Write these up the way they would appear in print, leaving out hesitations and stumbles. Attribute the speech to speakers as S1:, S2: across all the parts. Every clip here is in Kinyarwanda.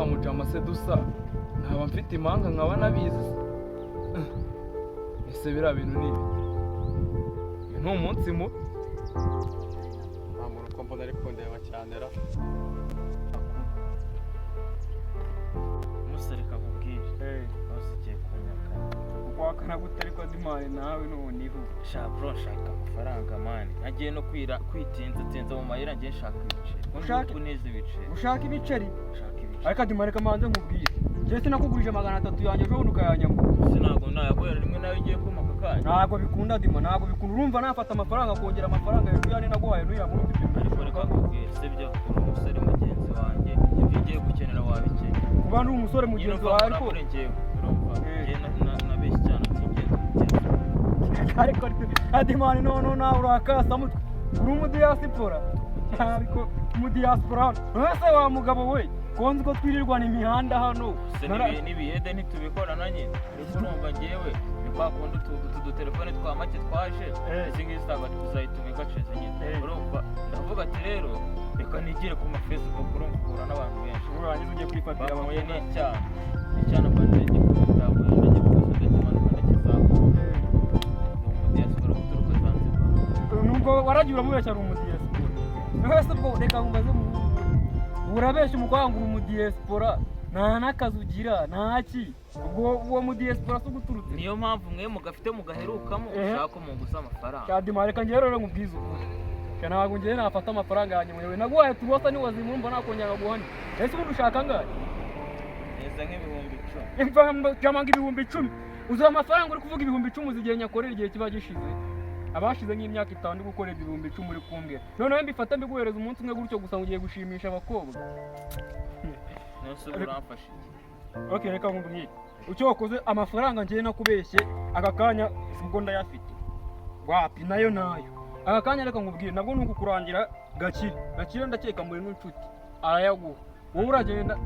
S1: Mujama se dusa, ntaba mfite impanga nkaba nabizi se? Ese biriya bintu ni ibiki? Uyu ni umunsi mubi.
S2: Nta muntu uko mbona ari kundeba cyane ra.
S3: Umusore, reka nkubwire, nawe ugiye kunyaka.
S4: Ukwakana gute? Ariko dimani nawe noneho.
S3: Sha bro, nshaka amafaranga man, nagiye no kwira kwitinzatinza mu mayira, ngiye nshaka ibiceri. Kuneza ibiceri.
S4: Ushaka ibiceri?
S3: Nshaka ibiceri.
S4: Ariko dimani, reka manze nkubwire, njye sinakugurije 300 yanjye ejo bundi ukayanyambura?
S3: Se ntabwo nayaguhera rimwe nawe ugiye kumpa aka kanya?
S4: Ntabwo bikunda dima, ntabwo bikunda. Urumva nafata amafaranga kongera amafaranga hejuru y'andi naguhaye ntuyamura? Urumva ibyo?
S3: Ariko reka nkubwire, sibyo, uri umusore mugenzi wanjye, ibyo ugiye gukenera wabikenera.
S4: Kuba ndi umusore
S3: nyine
S4: mugenzi
S3: uva
S4: wawe, ariko
S3: kuri njyewe, urumva?
S4: Eh.
S3: Njye nabeshye cyane ati mugenzi.
S4: Ariko adimani, none nawe urakasamutwe, uri umudiyasipora, ariko umudiyasipora hano ese wa mugabo we, ko nzi ko twirirwana imihanda hano?
S3: Se n'ibiyede ntitubikorana nyine, ariko urumva njyewe ni kwa kundi utu dutelefone twa make twaje.
S4: Eh.
S3: Izi ngizi ntabwo tuzayitunga igaceze nyine.
S4: Eh.
S3: Urumva ndavuga ati rero reka nigire ku ma Facebook, urumva uhura n'abantu benshi.
S4: Urangiza ugiye kwifatira
S3: Bahuye
S4: abakobwa.
S3: n'icyana, icyana mba ndagikubita, ndagikubita, ndakimanuka, ndakizamuka. Ni umudiyasipora guturuka Zanzibar.
S4: Nubwo waragiye uramubeshya ari umudiyasipora wese, ubwo reka nkubaze, urabeshya umukobwa ngo uri umudiyasipora, nta n'akazi ugira, nta ki, ubwo uwo mudiyasipora se uguturutse?
S3: Niyo mpamvu mwe mugafite mugaherukamo.
S4: Eh.
S3: Ushaka ko muguza amafaranga.
S4: Cyadima, reka njyewe rero nkubwize ukuri. Sha, ntabwo njyewe nafata amafaranga yanjye muyobe naguhaye turosa niwazimurumva nakongera nkaguhane. Ese ubundi ushaka angahe?
S3: Neza nk'ibihumbi 10.
S4: Jamanga 10,000? Uzi amafaranga uri kuvuga 10,000, uzi igihe nyakorera, igihe kiba gishize, abashize nk'imyaka 5 uri gukorera 10,000 uri kumbwira? Noneho mbifata mbiguhereza umunsi umwe gutyo gusa ngo ugiye gushimisha abakobwa?
S3: Nose ubu uramfasha iki?
S4: Okay, reka nkubwire icyo wakoze. Amafaranga ngiye nakubeshye aka kanya ubwo ndayafite wapi, nayo nayo aka kanya. Reka nkubwire, nabwo ni ukukurangira Gakire. Gakire ndakeka muri n'inshuti, arayaguha, wowe uragenda.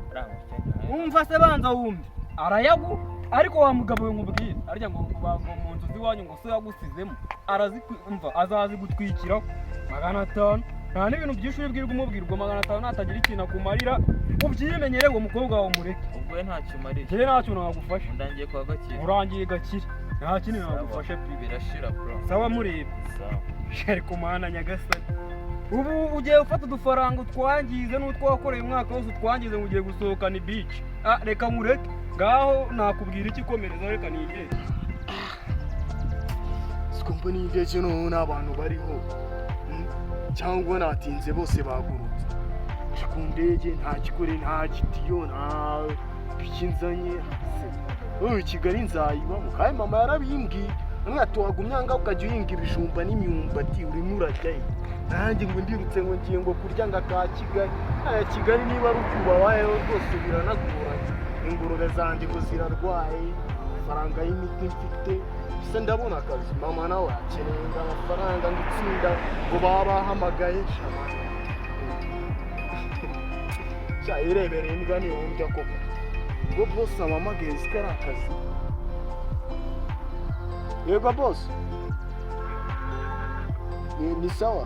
S4: Wumva se, banza wumve, arayaguha. Ariko wa mugabo we, nkubwire, arya ngo mu nzu z'iwanyu ngo so yagusizemo, arazikumva, azazigutwikiraho 500. Nta n'ibintu byinshi ubibwirwa, umubwirwa 500 natagira ikintu akumarira, ubyimenyere, uwo mukobwa wawe umureke.
S3: Ubwo we ntacyo umariye?
S4: Njyewe ntacyo nagufasha.
S3: Ndangiye kwa Gakire.
S4: Urangiye Gakire, nta kindi nagufasha pe.
S3: Birashira bro.
S4: Sawa, murebe.
S3: Sawa.
S4: Ariko mana nyagasani, ubu ugiye gufata udufaranga utwangize n'utwo wakoreye umwaka wose utwangize ngo ugiye gusohokana ibici? Ah, reka nkureke ngaho, nakubwira iki? Komereza, reka nigere.
S5: Siko mbona iyi ndege noneho n'abantu bariho, Cyangwa natinze bose bagurutse? Nje ku ndege nta gikore, nta gitiyo, nta biki nzanye. Ubu Kigali nzayibamo kandi mama yarabimbwiye, amwe ati wagumya ngaho ukajya uhinga ibijumba n'imyumbati, urimo urajyayo. Nanjye ngo ndirutse ngo ngiye ngo kurya ngo aka Kigali aya Kigali, niba ari uku babayeho rwose biranagoranye. Ingurube zanjye ngo zirarwaye, amafaranga y'imiti mfite se? Ndabona akazi, mama nawe akeneye ngo amafaranga, ngo itsinda ngo baba bahamagaye. Shamana sha, irebere imbwa ntiwumva koko ubwo bose ampamagaye ko ari akazi. Yego boss, ni sawa.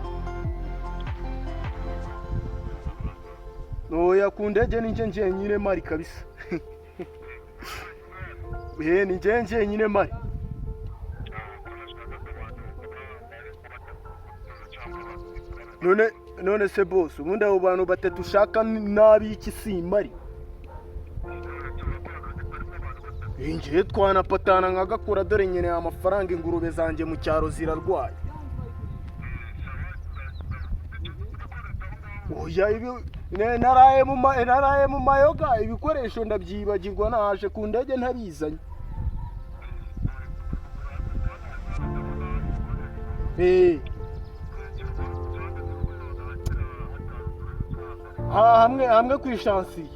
S5: Oya, ku ndege ni njye njyenyine mari kabisa. Eh, ni njye njyenyine mari. None se boss, ubundi abo bantu batatu ushaka nabi iki? Simari ngiye twanapatana nkagakura, dore nkeneye amafaranga, ingurube zanjye mu cyaro zirarwaye. Oya, ibi naraye mu mayoga, ibikoresho ndabyibagirwa, naje ku ndege ntabizanye. Eh. Ha, hamwe hamwe ku ishansiye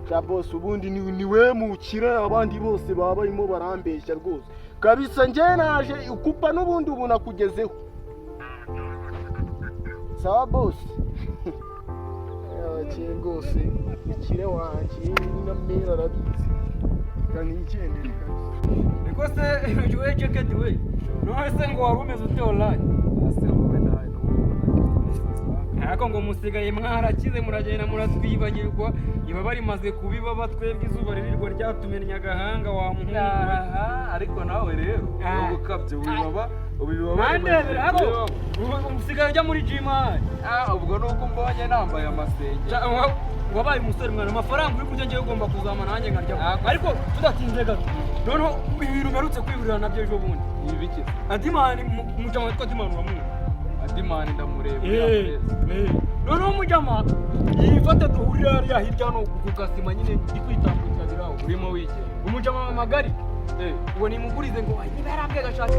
S5: cya boss, ubundi ni we mukire, abandi bose baba barimo barambeshya rwose kabisa. Njye naje ukupa n'ubundi ubu nakugezeho. Sawa boss. Abakire rwose, mukire wanjye na mera arabizi, reka nigendere kabisa.
S4: Niko se we jaketi we, none se ngo wari umeze ute online?
S1: Ase wowe nawe n'ubu.
S4: Ariko ngo musigaye mwarakize, muragenda muratwibagirwa. Iba barimaze kubiba twebwe, izuba ririrwa ryatumennye agahanga wa muhungu we.
S1: Aha, ariko nawe rero
S4: Ah.
S1: wowe ukabye ubibaba ubibaba.
S4: Mandebera ako usigaye ujya muri gym ahari.
S1: Ah, ubwo nuko mbonye nambaye amasenge.
S4: Wabaye umusore mwana, amafaranga uri kurya ngewe ugomba kuzama nanjye nkarya, ariko tudatinze gato. Noneho ibintu mperutse kwihurira nabyo ejo bundi,
S1: Ibi biki?
S4: Adimani, umujama witwa Adimani uramuzi?
S1: Adimani ndamureba.
S4: Eh, eh. Noneho umujama yifata, duhurira hariya hirya hano ku gasima nyine, ndi kwitambukira biraho.
S1: Urimo wigenda.
S4: Umujama magari ngo nimugurize, ngo "Ay, niba yarambwiye agashaka."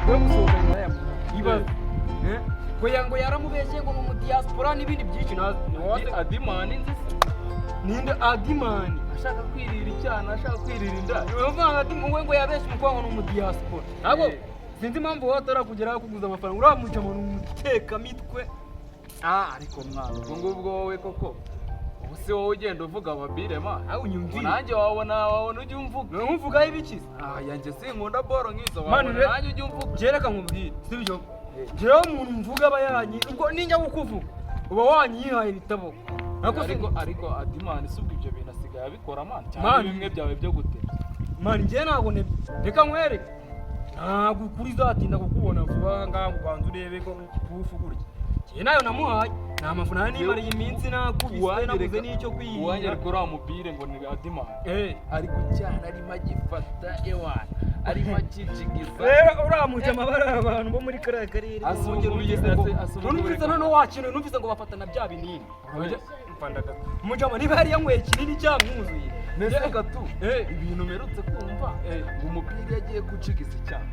S4: Yo gusohoka nyuma ya ibaze. Eh? Ngo ngo yaramubeshye ngo ni umudiaspora n'ibindi byinshi nazi.
S1: Adimani nzi se?
S4: Ninde Adimani?
S1: Ashaka kwirira icyana, ashaka kwirira inda.
S4: Uravuga ati wowe ngo yabeshye umukobwa ngo ni umudiaspora. Ntabwo sinzi impamvu wowe atarakugeraho kuguza amafaranga. Uriya mujama ni umutekamitwe.
S1: Ah, ariko mwana, ubwo ngubwo wowe koko ubu si wowe ugenda uvuga ababire ma?
S4: Aho unyumvire.
S1: Nanjye wabona ujya umvuga.
S4: Nkumvugaho ibiki se?
S1: Ah, yanjye sinkunda boro nk'izo.
S4: Mani,
S1: Wabona nanjye ujya umvuga.
S4: Njye reka nkubwire, sibyo? Njyewe umuntu mvuga aba yanyi, ubwo ninjya kukuvuga uba wanyihaye ibitabo. Ariko
S1: Ariko Adimani si ubwo ibyo bintu asigaye abikora man, cyangwa
S4: Mani.
S1: bimwe byawe byo gutebya?
S4: Mani, njye ntabwo nebye. Reka nkwereke. Ntabwo ukuri izatinda kukubona vuba ngaha ngo ubanze urebe ko kufu gutya. Njye nayo namuhaye. Nta mafaranga nimariye iminsi nakubise, nabuze n'icyo kwiyira.
S1: Uwangereka uriya mupire ngo ni Adimani
S4: Eh.
S1: ariko cyane arimo agifata ewana, arimo akijigiza.
S4: Rero uramuca amabara abantu bo muri kariya karere.
S1: Asubuye, asubuye.
S4: Numvise noneho wakino, numvise ngo bafatana bya binini. Mujama niba yari yanyweye ikinini cyamwuzuye.
S1: Mbese gatu
S4: Eh.
S1: ibintu mperutse kumva ngo umupira iyo agiye gucigiza icyaha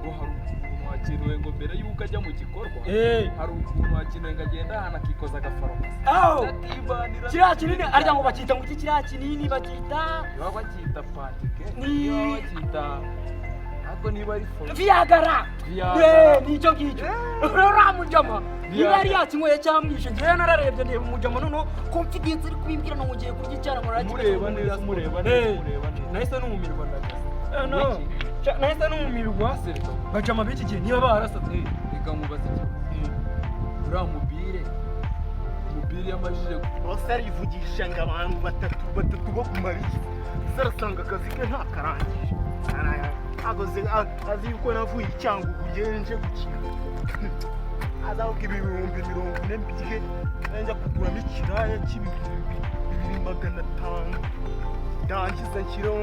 S1: ngo hari ukuntu hakenewe ngo mbere y'uko ajya mu gikorwa
S4: Eh.
S1: hari ukuntu hakenewe ngo agende ahantu akikoza agafarumasi
S4: Aho!
S1: akibanira.
S4: Kiriya kinini arya ngo bakita ngo iki kiriya kinini bakita
S1: Baba bakita patike,
S4: Ni-
S1: niba bakita ariko niba ari foro
S4: Viagra.
S1: Viagra.
S4: Eh, nicyo ngicyo. Uriya mujama niba yari yakinyweye cyamwishe, njyewe nararebye ndeba umujama noneho confidence ari kubimbwira ngo ngiye kurya icyana ngo narakimeze.
S1: Umureba neza, umureba neza, umureba neza.
S4: Nahise numirwa ndagasa. Eh, no. Nahise numirwa.
S1: Se reka
S4: Bajama b'iki gihe niba barasatse.
S1: Reka nkubaze ikibazo. Uriya mubire yamajije
S5: Bose arivugisha ngo abantu batatu batatu bo kumara iki? Se arasanga akazi ke ntakarangije. Agoze azi yuko navuye i Cyangugu ngewe nje gukina. Azavuga 40,000 mbye njya kuguramo ikiraya c'2,500, ndangiza nshyireho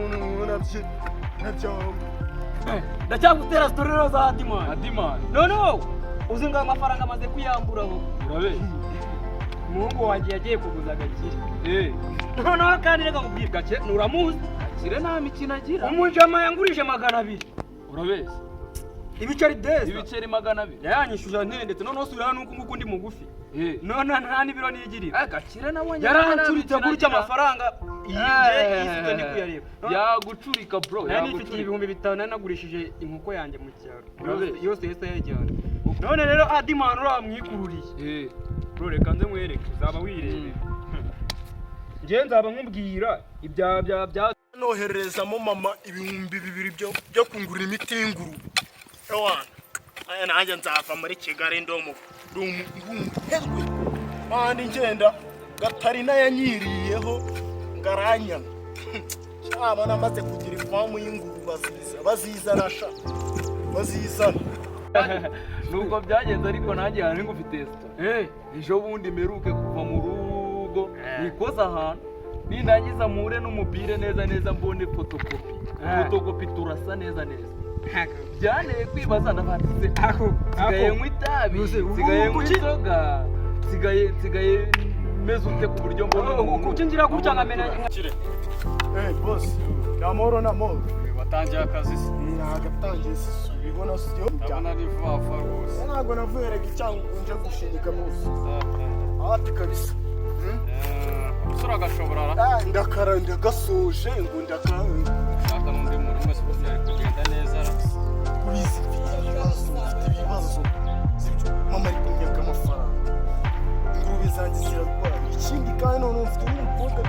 S5: nabyo nabyo.
S4: Ndacyagutera story rero za Adimani.
S1: Adimani.
S4: Noneho uzi ngo ayo mafaranga amaze kuyambura aho.
S1: Urabeshya.
S4: Umuhungu wanjye yagiye kuguza Gakire.
S1: Eh.
S4: Noneho kandi reka nkubwire, Gakire nturamuzi?
S1: Gakire nta mikino agira.
S4: Umujama yangurije 200.
S1: Urabeshya.
S4: Ibiceri deza.
S1: Ibiceri 200.
S4: Yayanyishyuje ntendetse. Noneho sura nuko nguko ndi mugufi.
S1: Eh.
S4: None nta n'ibiro nigirira.
S1: Ah, Gakire nabonye
S4: Yarancuritse
S1: nta mikino
S4: gutya
S1: agira.
S4: amafaranga
S1: Eh.
S4: yisutse ndi kuyareba.
S1: Yagucurika bro.
S4: Nari nifitiye
S1: Yagucurika.
S4: 5000, nari nagurishije inkoko yanjye mu cyaro.
S1: Urabeshya.
S4: Yose yose yayijyana. None rero Adimani uramwikururiye.
S1: Eh.
S4: Bro, reka nze nkwereke, uzaba wirebera. Njyewe nzaba nkubwira ibya bya bya
S5: Nohererezamo mama 2000 byo kungura imiti y'ingurube. Ewana aya nanjye nzava muri Kigali ndumuherwe kandi ngenda Gatarina yanyiriyeho ngaranyana cyaba namaze kugira ifamu y'ingurube, baziza bazizana sha bazizana.
S1: Nuko byagenze, ariko nanjye hari ngufite story.
S4: Eh.
S1: Ejo bundi mperuke kuva mu rugo nikoze ahantu, nindangiza mpure n'umupira neza neza, mbone fotokopi. Fotokopi turasa neza neza. Byanteye kwibaza, ndabatse
S4: Ako
S1: nsigaye nywa itabi,
S4: Uze, ubu
S1: nsigaye nywa
S4: kuki-
S1: inzoga, nsigaye meze ute ku buryo mbona umuntu
S4: Kuki ngira gutya nkamena?
S2: Kire.
S5: Eh boss, ni amahoro, ni amahoro.
S2: Watangiye akazi se?
S5: Nagatangiye, ubibona siyo?
S2: Ndabona ari vuba vuba rwose.
S5: Ntabwo navuye rega icyangugu nje gushinyika munsi hafi kabisa.
S2: Umusore agashobora ra?
S5: Ah, ndakara ndagasoje ngo ndakara.
S2: Shaka n'undi muntu wese bose yari kugenda neza ra.
S5: Urizi mfite ibibazo, mfite ibibazo, sibyo? Mama ari kunyaka amafaranga, ingurube zanjye zirarwaye, ikindi kandi noneho mfite n'umukobwa.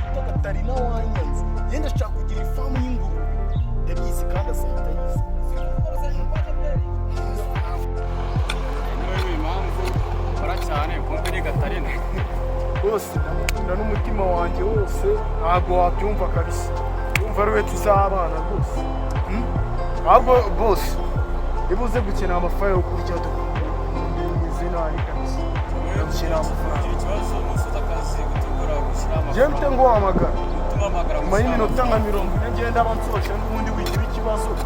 S5: Rwose ntabwo wabyumva kabisa, yumva ari we tuzabana rwose. Ahubwo bose niba uze gukenera amafaranga yo kurya, meze nabi kabisa, gukenera amafaranga.
S2: Ugira ikibazo umunsi akazi gutegura gushyira
S5: Njyewe mpite nguhamagara
S2: tuhamagara.
S5: Nyuma y'iminota nka 40 ngenda aba nsoje, n'ubundi wigira ikibazo uba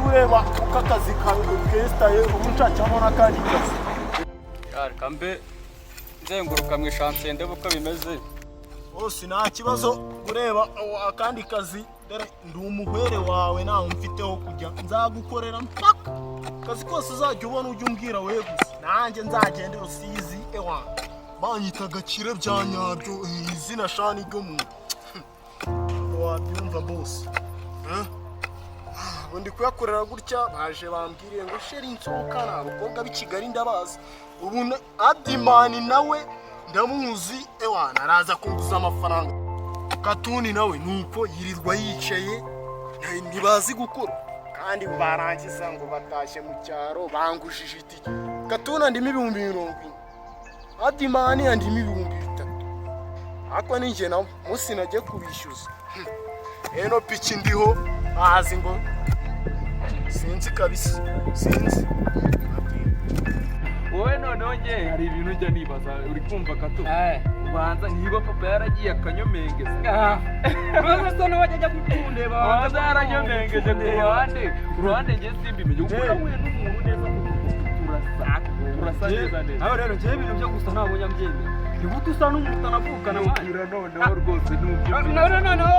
S5: ureba uko akazi kawe kesitaye, ubu nshakiramo n'akandi kazi.
S2: Reka mbe nzenguruka mu ishansiye ndebe uko bimeze.
S5: Bose nta kibazo, ureba akandi kazi. Dore ndi umuhwere wawe, ntawe mfiteho kujya, nzagukorera mpaka akazi kose uzajya ubona ujya umbwira we gusa, nanjye nzagende Rusizi. Ewa banyita Gakire bya nyabyo, izina shani ry'umuntu wabyumva bose. Ubu ndi kuyakorera gutya, baje bambwiriye ngo chéri nsohokana. Abakobwa b'i Kigali ndabazi ubu, Adimani nawe ndamuzi, ewana araza kunguza amafaranga. Katuni nawe nuko yirirwa yicaye, ntibazi gukora kandi barangiza ngo batashye mu cyaro bangujije itike. Katuni andimo 40,000, Adimani andimo 3000, ariko ninjye nawe munsi najye kubishyuza. Eno piki ndiho bazi ngo sinzi kabisa, sinzi.
S1: Wowe noneho nge hari ibintu ujya nibaza, uri kumva kato? Ubanza niba papa yaragiye akanyomengeza.
S4: Maze se niba ajya kukundeba?
S1: Ubanza yaranyomengeje ku ruhande, nge simbimenye kuko nahuye n'umuntu neza, turasa, turasa neza neza.
S4: Aho rero njyewe ibintu byo gusa ntabwo njya mbyemera. Ni gute usa n'umuntu utanavukana, man?
S1: Nubwira noneho rwose nubyumvise.
S4: None noneho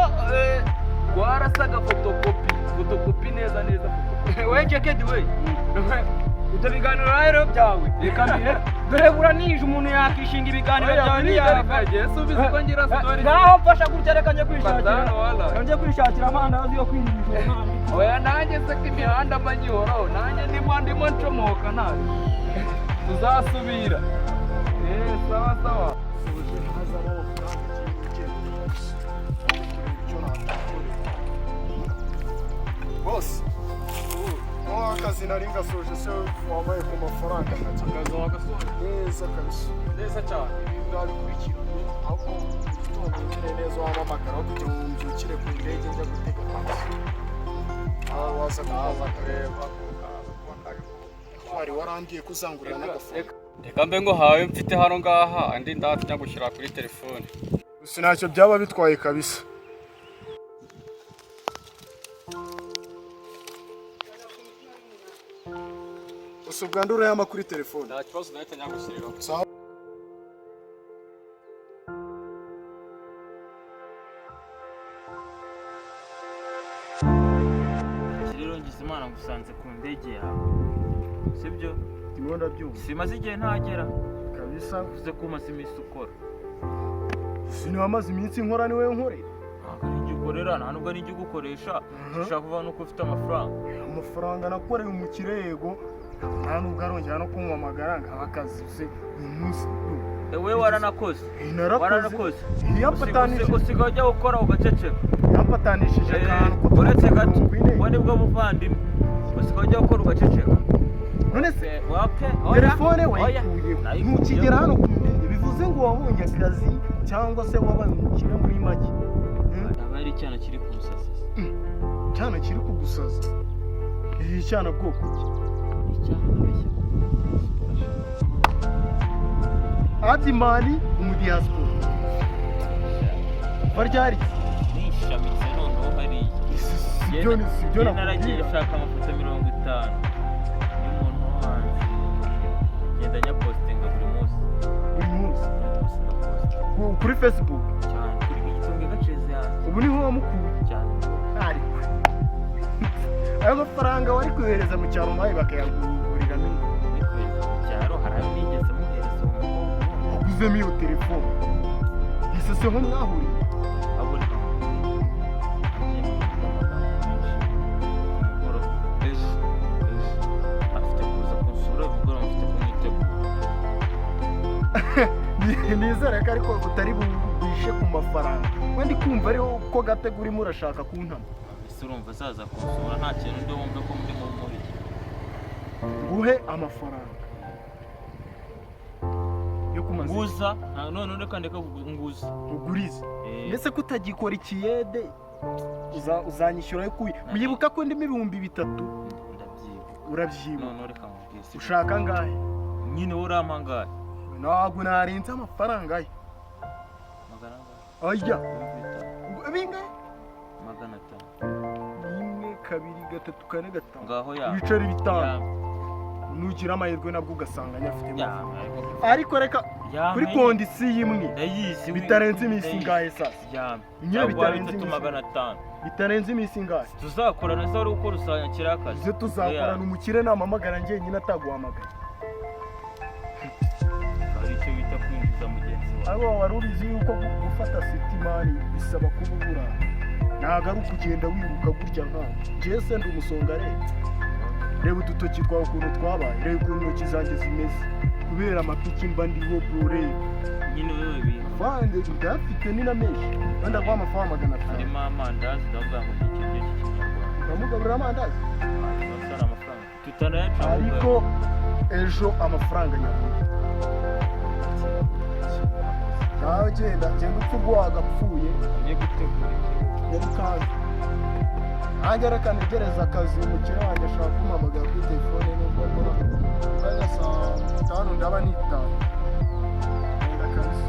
S1: Twarasaga fotokopi, fotokopi neza neza, fotokopi.
S4: We jekedi, we ibyo biganiro rero byawe reka mbere, dore buranije umuntu yakishinga ibiganiro byawe ntiyava.
S1: Subiza ko ngira story.
S4: Ngaho mfasha gutya, reka njye kwishakira.
S1: Batanu, wala.
S4: Njye kwishakira amandazi yo kwinjiza uwo mwana.
S1: Oya, nanjye se ko imihanda mba nyihoraho, nanjye ndimo ncomoka, nabi tuzasubira. Sawa sawa.
S5: Soje hazamo amafaranga igihe ugenda icyo natakora bose nko akazi nari ngasoje se wambaye ku mafaranga nkajya
S2: Akazi wagasoje?
S5: Neza kabisa.
S2: Neza cyane.
S5: Ibi nabikurikiranye, ahubwo mu gitondo ngire neza wampamagara aho kugira ngo mbyukire ku ndege njya gutega taxi, aho waza kumpamagara.
S2: Kureba.
S5: Wari warangiye kuzangurira n'agafaranga.
S2: Reka mbe ngo hawe mfite hano ngaha, andi ndatinya gushyira kuri telefone.
S5: Gusa ntacyo byaba bitwaye kabisa. Gusa ubwandu urayama kuri telefone.
S2: Nta kibazo, ndahita nyagushyiriraho.
S5: Sawa.
S3: Iki rero ngize Imana ngusanze ku ndege yawe, sibyo?
S5: Ndimo ndabyumva.
S3: Simaze igihe ntagera.
S5: Kabisa.
S3: Uvuze ko umaze iminsi ukora.
S5: Sinamaze iminsi nkora, niwe nkorera.
S3: Ntabwo ari njye ukorera, nta nubwo ari njye ugukoresha. Ushaka kuvuga nuko ufite amafaranga.
S5: Amafaranga nakoreye umukire, yego, nta nubwo arongera no kumpamagara ngo abe akazi se uyu munsi.
S3: Wowe waranakoze.
S5: Narakoze.
S3: Waranakoze.
S5: Yampatanishije.
S3: Usigaye ujya gukora ugaceceka.
S5: Yampatanishije akantu.
S3: Uretse gato.
S5: 40.
S3: Ubwo nibwo buvandimwe, usigaye ujya gukora ugaceceka.
S5: None se
S3: Wake oya.
S5: telefone
S3: Oya.
S5: wayikuyeho?
S3: Nayikuyeho.
S5: Ntukigera hano ku ndege, bivuze ngo wabonye akazi cyangwa se wabaye umukire muri make.
S3: Aba ari icyana kiri kumusasa.
S5: Cyana kiri kugusaza? Iyi cyana bwoko ki?
S3: Icyana babeshya.
S5: Adimani umudiaspora baryari?
S3: Nishamitse noneho hariya.
S5: Sibyo, sibyo.
S3: Njye naragiye
S5: Nakubwira.
S3: nshaka amafoto 50 y'umuntu wo hanze, ngenda nyapositinga buri munsi.
S5: Buri munsi?
S3: Buri munsi ndapositinga.
S5: Kuri Facebook?
S3: Cyane, kuri igitunge gaceze yanjye.
S5: Ubu niho wamukuye?
S3: Cyane.
S5: Ariko ayo mafaranga wari kohereza mu cyaro nawe bakayaguriramo ingo.
S3: Muri kohereza mu cyaro hari ayo nigeze muhereza uwo mukobwa.
S5: Waguzemo iyo telefone ese se ho mwahuriye?
S3: Ahubwo reka nkubwire, agiye kuvuga amagambo menshi ku mugoroba ejo. Ejo afite kuza kunsura uyu mugoroba, mfite kumwitegura.
S5: Nizere ko ariko utari bwishe ku mafaranga, wenda kumva ariho ko gatego urimo urashaka kuntama.
S3: Ese urumva azaza kunsura nta kintu ndi wumve ko muri mu muri
S5: Nguhe amafaranga yo ku Umaze
S3: Nguza none reka ndeka nguza.
S5: Ugurize?
S3: Eh.
S5: Mbese ko utagikora ikiyede, uzanyishyura kuyi wibuka ko ndimo 3000?
S3: Ndabyibuka.
S5: Urabyibuka?
S3: None reka nkubwire, sibyo?
S5: Ushaka angahe?
S3: Nyine wowe urampa angahe?
S5: Ntabwo narenze amafaranga ye.
S3: Magana angahe?
S5: Aya.
S3: 5000.
S5: Bingahe?
S3: 500.
S5: Rimwe, kabiri, gatatu, kane, gatanu.
S3: Ngaho ya.
S5: Ibiceri 5.
S3: Ya.
S5: Nugira amahirwe nabwo ugasanga nyafite.
S3: Ya.
S5: Ariko reka
S3: Ya.
S5: kuri condition imwe.
S3: Ndayizi.
S5: Bitarenze iminsi
S3: Ndayizi.
S5: ingahe sasa?
S3: Ya.
S5: Nyine
S3: Cyangwa
S5: bitarenze
S3: bitatu
S5: iminsi
S3: 500.
S5: Bitarenze iminsi ingahe?
S3: Tuzakorana se wari ukora usanyakira akazi?
S5: Ibyo tuzakorana, umukire namamagara njyenyine ataguhamagaye.
S3: Hari icyo bita kwinjiza mugenzi wawe.
S5: Abo wari ubizi yuko gufata city man bisaba kuba ubura, ntabwo ari ukugenda wiruka gutya nkawe. Njyewe se ndi umusonga? Reba udutoki twawe ukuntu twabaye, reba ukuntu intoki zanjye zimeze kubera amapiki mba ndiho, bro, reba.
S3: Nyine wowe bintu.
S5: Fande ndayafite, ni na menshi, wenda guha amafaranga 500.
S3: Harimo amandazi, ndavuga ngo ni ikiryo cy'ikinyarwanda.
S5: Uramugaburira amandazi?
S3: Basara amafaranga tutanayaca.
S5: Ariko ejo amafaranga nyabona. Nawe genda, genda upfa ubwo wagapfuye.
S3: Ngiye gutegura ikintu.
S5: Nyarukanka nanjye reka ntegereze akazi. Umukire wanjye ashaka kumpamagara kuri telefone, nubwo mbona kanya saa 5 ndaba nitaye. Genda kabisa.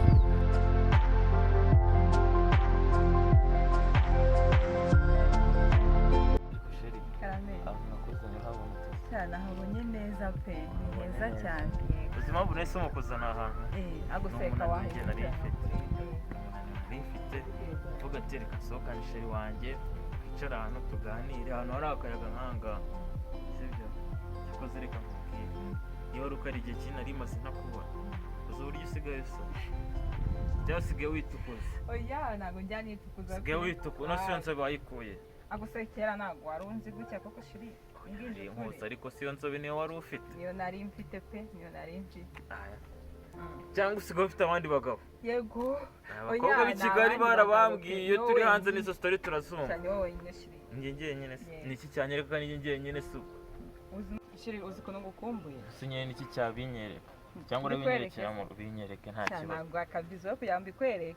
S3: Ariko chérie,
S6: Karame.
S3: ahantu nakuzanye habonetse?
S6: Cyane, ahabonye neza pe, ni heza cyane.
S3: Uzi impamvu nahisemo kuzana aha hantu?
S6: Aguseka.
S3: Ni umunaniro
S6: Wahise
S3: nari mfite. Nari mfite mvuga ati reka nsohokane chérie wanjye, twicara ahantu tuganire, ahantu hari akayaga nk'ahangaha, sibyo? Cyakoze reka nkubwire, niba wari uko ari igihe kinini nari maze ntakubona, uzi uburyo usigaye usa cyangwa usigaye witukuza?
S6: Oya, ntabwo njya nitukuza.
S3: Usigaye witukuza, no siyo nzobe wayikuye?
S6: Agusekera, ntabwo wari unzi gutya koko chérie.
S3: Iyi nkuzi, ariko siyo nzobe niyo wari ufite?
S6: Niyo nari mfite pe, niyo nari mfite.
S3: Aya. Cyangwa usigaye ufite abandi bagabo?
S6: Yego.
S3: Abakobwa
S6: Oya,
S3: b'i
S6: ni
S3: Kigali
S6: abandi
S3: barabambwiye, iyo
S6: bagabo
S3: turi
S6: pe,
S3: hanze
S6: ni
S3: n'izo story turazumva.
S6: Cyane, wowe wenyine chérie.
S3: Njye njyenyine se?
S6: Yeah.
S3: Ni iki cyanyereka ni njye njyenyine se ubwo?
S6: Uzi chérie, uzi ukuntu ngukumbuye?
S3: Si nyine niki cyabinyereka cyangwa
S6: Mbikwereke
S3: urabinyerekera mu binyereke, nta
S6: Cyane.
S3: kibazo.
S6: Ntabwo akabizo kugira ngo mbikwereke.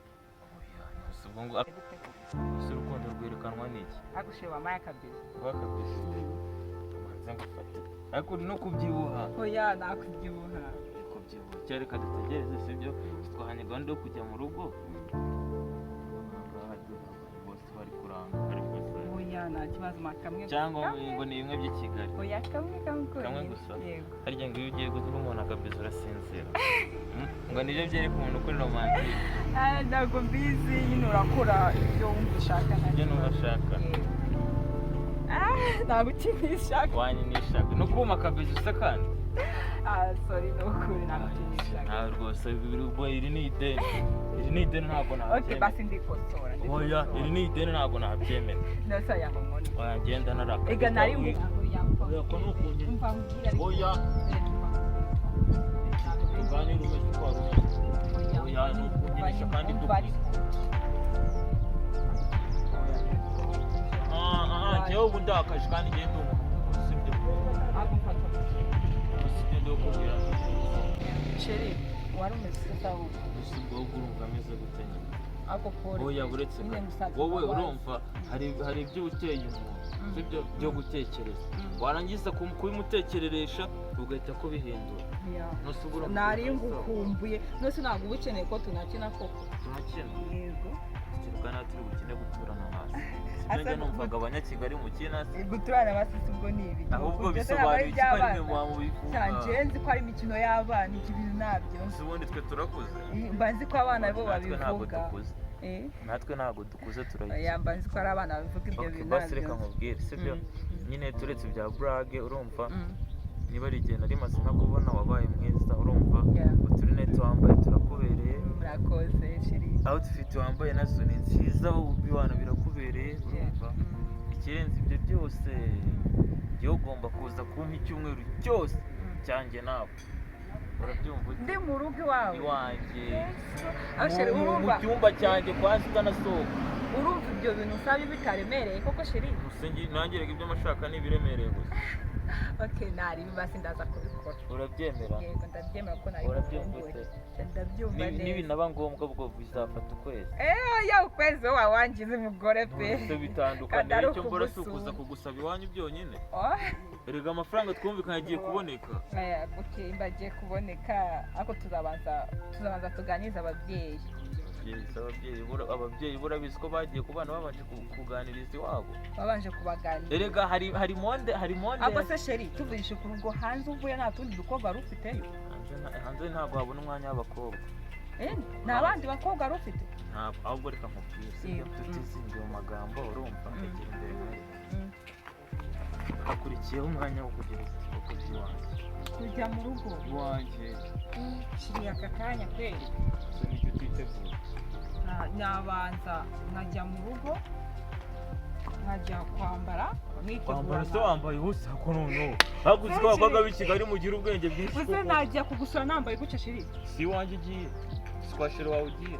S3: Gusa ubwo ngo gusa urukundo rwerekanwa n'iki?
S6: Agushe, wampaye akabizo?
S3: Wakabizo manze ngufate, ariko uri no kubyibuha.
S6: Oya, nakubyibuha.
S3: Uri kubyibuha cyane. Reka dutegereze, sibyo? Twahanye gahunda yo kujya mu rugo. Ahangaha dore abantu bose bari kuranga ariko se
S6: Oya, nta kibazo, ma kamwe gusa.
S3: Cyangwa
S6: Kamwe.
S3: ngo ni bimwe by'i Kigali?
S6: Oya, kamwe kamwe
S3: Kamwe
S6: konyine.
S3: gusa?
S6: Yego.
S3: Harya ngo iyo ugiye guha umuntu akabizo urasinzira? Ngo nibyo byereka umuntu kuri romantique?
S6: Ah, ntabwo mbizi, nyine urakora ibyo wumva ushaka, nta
S3: Ibyo numva
S6: kibazo.
S3: nshaka.
S6: Yego. Ah, ntabwo ukinishaka.
S3: Wanyinishaga no kuma akabizo se kandi?
S6: Ah, sorry, ni ukuri ntabwo ukinishaka.
S3: Ntawe rwose, ubwo iri ni ideni, iri ni ideni, ntabwo
S6: Okay,
S3: nabyemera.
S6: basi ndikosora.
S3: Oya, iri ni ideni, ntabwo nabyemera.
S6: Ndasa yanga nkoni.
S3: Oya, ngenda naraka.
S6: Ega nari ngo
S3: Oya, ko ni ukuntu
S6: umva nkubwire ariko.
S3: Oya, tuganire umeze uko wari umeze. Oya, ni ukunyinisha kandi
S6: Umva
S3: dukuze.
S6: ariko.
S3: Ah, ah, njyewe ubu ndakaje kandi njyewe ndi umuntu mukuru, sibyo?
S6: Ntabwo mfata.
S3: Sibyo, ndakubwira.
S6: Chérie, wari umeze ute aho?
S3: Gusa ubwo wowe urumva ameze gute nyine?
S6: Ako pole.
S3: Oya, uretse
S6: Nyine
S3: gato.
S6: musatsi
S3: Wowe
S6: wabaye.
S3: urumva hari ibyo uteye umuntu, sibyo, byo gutekereza, warangiza kubimutekereresha ugahita kubihindura.
S6: Yeah.
S3: Nose ubwo urumva
S6: Nari
S3: ibintu bisaba.
S6: ngukumbuye. Nose ntabwo uba ukeneye ko tunakina koko?
S3: Tunakina.
S6: Yego.
S3: Kereka nawe turi bukine guturana hasi.
S6: Asa
S3: Sibyo, njye numvaga abanyakigali mukina se.
S6: Guturana basi ubwo ni ibiki?
S3: Ahubwo
S6: Ibyo se ntabwo
S3: bisobanuye
S6: ari
S3: iki ko ari mwe
S6: iby'abana?
S3: muba mubivuga?
S6: Cyane, nzi ko ari imikino y'abana, ibyo bintu ntabyo.
S3: Gusa ubundi twe turakuze.
S6: Mba nzi ko abana bo
S3: Natwe ntabwo
S6: babivuga.
S3: dukuze.
S6: Eh?
S3: Natwe ntabwo dukuze, turayizi.
S6: Oya, mba nzi ko ari abana babivuga ibyo
S3: Okay,
S6: bintu
S3: basi reka
S6: ntabyo.
S3: nkubwire, sibyo? Nyine turetse ibya burage, urumva, niba ari igihe nari maze ntakubona, wabaye mwiza, urumva?
S6: Yeah.
S3: Uturinete wambaye turakubereye.
S6: Murakoze chérie.
S3: Outfit wambaye nazo ni nziza, ubibana birakubereye, urumva? Ikirenze ibyo byose, njyewe ugomba kuza kumpa icyumweru cyose cyanjye nawe, urabyumva ute?
S6: Ndi mu rugo iwawe?
S3: Iwanjye.
S6: Aho chérie,
S3: Mu
S6: urumva
S3: cyumba cyanjye kwanza utanasohoka.
S6: Urumva ibyo bintu usaba bitaremereye koko chérie?
S3: Gusa nanjye reka ibyo mashaka ni ibiremereye gusa.
S6: Okay, nari basi ndaza kubikora.
S3: Urabyemera?
S6: Yego, ndabyemera ko nari
S3: Urabyumva
S6: gukumbuye.
S3: ute?
S6: Ndabyumva neza.
S3: Nibinaba ngombwa ubwo bizafata ukwezi.
S6: Eh, ya ukwezi wowe wawangize umugore pe.
S3: Nonese bitandukanye?
S6: Kandi ari
S3: Icyo mbora si ukuza
S6: ukugusura.
S3: kugusaba iwanyu byonyine.
S6: Oh.
S3: Erega amafaranga twumvikanye agiye kuboneka.
S6: Eh, okay, mbagiye kuboneka, ariko tuzabanza tuganirize ababyeyi.
S3: Ababyeyi burabizi ko bagiye ku bana babanje kuganiriza iwabo.
S6: Babanje kubaganiriza.
S3: Erega hari monde.
S6: Ahubwo se chéri, tuvugisha ukuri, ubwo hanze uvuye nta tundi dukobwa wari ufiteyo?
S3: Hanze ntabwo wabona umwanya w'abakobwa.
S6: Eh, nta bandi bakobwa wari ufite?
S3: Ntabwo. Ahubwo reka nkubwire, sibyo?
S6: Yego.
S3: Tutizingiye mu magambo, urumva? Egera imbere nkwereke. Hakurikiyeho umwanya wo kugera kujya iwanjye.
S6: Kujya mu rugo?
S3: Iwanjye.
S6: Shiriye aka kanya kweli?
S3: Gusa nicyo twitegura.
S6: Nabanza nkajya mu rugo, nkajya kwambara, nkitegura.
S3: Wambara se? Wambaye ubusa ko noneho haguze ko abakobwa b'i Kigali mugira ubwenge bwinshi
S6: Uze
S3: koko.
S6: najya kugusura nambaye gutya, chéri?
S3: Si iwanjye ugiye, si kwa chéri wawe ugiye.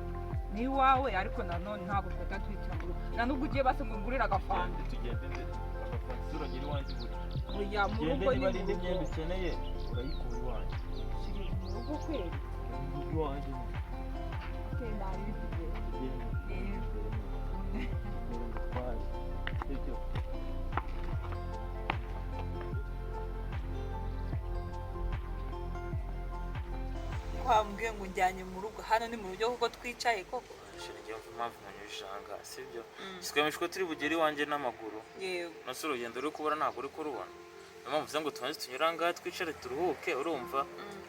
S6: Ni iwawe, ariko nanone ntabwo twahita duhitira mu rugo. Nta nubwo ugiye basi ngo ngurire agafanta.
S3: Tugende, tugende, agafanta turagera iwanjye buri.
S6: Oya, mu
S3: Tugende.
S6: rugo ni
S3: Niba
S6: mu
S3: ari indi
S6: rugo.
S3: myenda ukeneye urayikura iwanjye.
S6: Chéri, mu rugo kweli?
S3: Mu rugo iwanjye.
S6: Okay, nabivuze.
S3: Tugende.
S6: Yego.
S3: Imbere ngutware, sibyo?
S6: Wambwiye ngo unjyanye mu rugo, hano ni mu rugo kuko twicaye koko?
S3: Chéri, ngiye mva impamvu nkunyujije aha ngaha, sibyo? Twemejwe ko turi bugere iwanjye n'amaguru.
S6: Yego.
S3: Nose urugendo uri kubura ntabwo uri kurubona. Niyo mpamvu mvuze ngo tubanze tunyure aha ngaha, twicare turuhuke, urumva?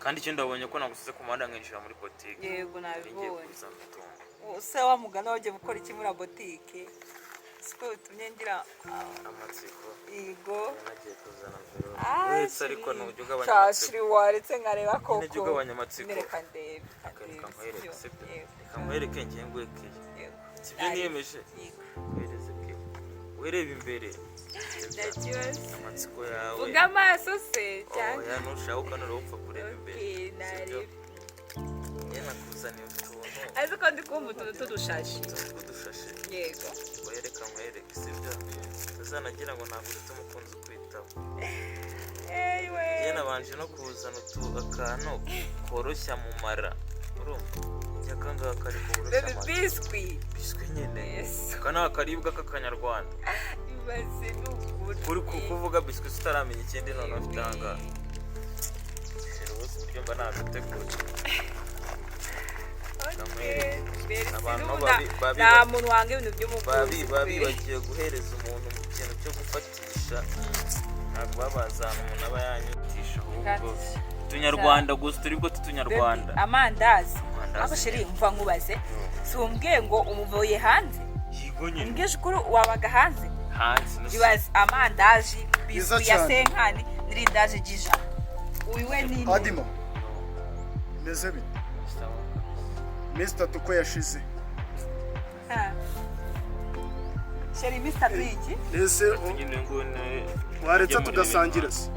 S3: Kandi ikindi ndabonye ko nagusize ku muhanda nkinjira muri botike.
S6: Yego.
S3: Nari ngiye
S6: Nabibonye.
S3: kuzana utuntu.
S6: Se wa mugana wagiye gukora iki muri botike, siko bitumye ngira
S3: Amatsiko.
S6: Yego.
S3: Nagiye kuzana mvero.
S6: Ah,
S3: Uretse ariko
S6: chéri.
S3: ntujya ugabanya
S6: Sha,
S3: amatsiko.
S6: chéri, waretse nkareba
S3: Nyine
S6: koko.
S3: jya ugabanya amatsiko.
S6: Reka ndebe.
S3: Reka nkwereke,
S6: sibyo?
S3: sibyo?
S6: Yego.
S3: Reka nkwereke ngiye nguhe keya.
S6: Yego.
S3: Sibyo niyemeje?
S6: Yego.
S3: Nkwereze keya, wirebe imbere.
S6: Nta kibazo.
S3: Amatsiko yawe.
S6: Vuga amaso se cyangwa?
S3: Oya, nushaka ukanura upfa kureba imbere.
S6: Okay,
S3: Sibyo?
S6: narebe.
S3: Njye nakuzaniye utuntu.
S6: Azi ko ndi kumva utuntu t'udushashi.
S3: Utuntu tw'udushashi.
S6: Yego.
S3: Oya, reka nkwereke, sibyo? Utazanagira ngo ntabwo ufite umukunzi ukwitaho.
S6: Ewe.
S3: Njye nabanje no kuzana utu akantu koroshya mu mara, urumva? Njye aka ngaka kari koroshya
S6: Baby,
S3: amara.
S6: biscuit.
S3: Biswi nyine.
S6: Yes.
S3: Aka ni akaribwa k'akanyarwanda.
S6: Ibaze ni ukuri.
S3: Uri kuvuga biswi utaramenya ikindi. Noneho ufite aha ngaha rero ubuze uburyo mba nabiteguye.
S6: Okay. Merci.
S3: Abantu
S6: N'ubu nta muntu wanga ibintu by'umukunzi
S3: babi
S6: pe.
S3: Bibagiwe guhereza umuntu mu kintu cyo gufatisha, ntabwo babazana umuntu aba yanyutisha ahubwo utunyarwanda gusa, uturibwo tw'utunyarwanda.
S6: Baby, amandazi.
S3: Amandazi.
S6: Ariko chéri, mva nkubaze, si umbwiye ngo umuvuye hanze?
S3: Yego nyine.
S6: Umbwije ukuri, wabaga hanze?
S3: Hanze no.
S6: Ibaze amandazi,
S5: Byiza
S6: biswi ya
S5: cyane.
S6: cinquante n'irindazi ry'ijana, uyu we ni nde?
S5: Adima, meze bite?
S3: Sawa.
S5: Iminsi 3 ko yashize.
S6: Ha. Chéri, iminsi 3 y'iki?
S5: Ese
S3: Nyine ngo ne
S5: waretse
S3: ujye muri
S5: tugasangira se?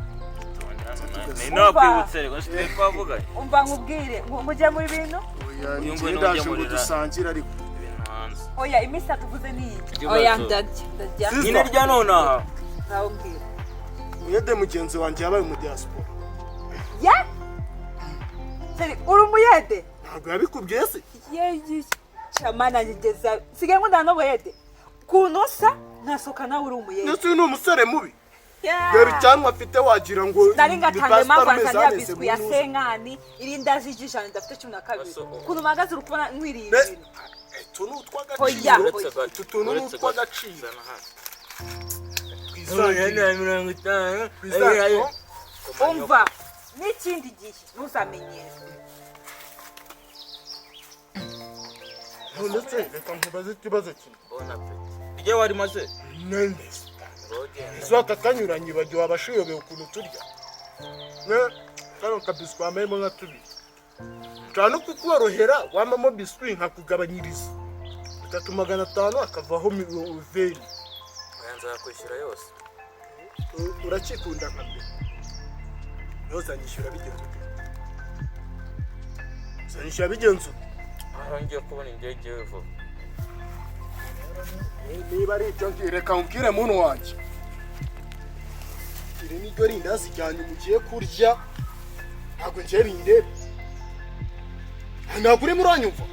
S3: Nari nakwibutse rero nshuti twavuganye.
S6: Umva nkubwire, ngo mujye muri bintu.
S5: Oya,
S3: Uyu
S5: njye
S3: nguyu niwe
S5: ndaje ngo
S3: ugemurira
S5: dusangire ariko.
S3: ibintu hanze.
S6: Oya, iminsi 3 uvuze ni iyi?
S3: Ikibazo.
S6: Oya, ndarya, ndarya.
S5: Sister.
S3: Nyine rya nonaha.
S6: Ngaho mbwira.
S5: Mwede mugenzi wanjye yabaye umudiaspora.
S6: Ya chéri, uri umuyede?
S5: Ntabwo yabikubwiye se?
S6: Yeyi, shamana ngigeza sigaye nkundana n'umuyede, kuntu usa nkasohoka nawe uri umuyede.
S5: Ndetse uyu ni umusore mubi.
S6: Yeah.
S5: Reba icyanwa afite, wagira ngo
S6: Nari
S5: ni
S6: ngatanga
S5: pastor
S6: impamvu
S5: umeze
S6: anzanira
S5: ameze
S6: biswi ya
S5: mu ntuza.
S6: cinquante, irindazi ry'ijana ndafite 12. Ukuntu mpagaze uri kubona nkwiriye ibintu.
S5: Utu ni
S6: Oya.
S5: utw'agaciro.
S3: Uretse gato.
S5: Utu tuntu ni
S3: Uretse gato.
S5: utw'agaciro.
S3: Zana hano.
S5: Twisangire.
S3: 50.
S5: Twisangire.
S6: Umva, n'ikindi gihe ntuzamenyere.
S5: None se reka nkubaze ikibazo kimwe.
S3: Bon appétit. Iryo wari maze.
S5: None
S3: Ugenda.
S5: se aka kanyuranye bagiye wabashiyobewe ukuntu turya ne kano kabiswi wamayemo nka tubiri, nshobora no kukorohera wamamo biswi nkakugabanyiriza 3 500 akavaho 20.
S3: Oya, nzakwishyura yose.
S5: Urakikunda nka mbere, nawe uzanyishyura bigenze ute? Uzanyishyura bigenze ute?
S3: Aho ngiye kubona indege yewe vuba.
S5: Niba ari ibyo ngiye, reka nkubwire muntu wanjye. Iri ni ryo rindazi rya nyuma ugiye kurya. Ntabwo ngiye bindeba. Ntabwo urimo uranyumva.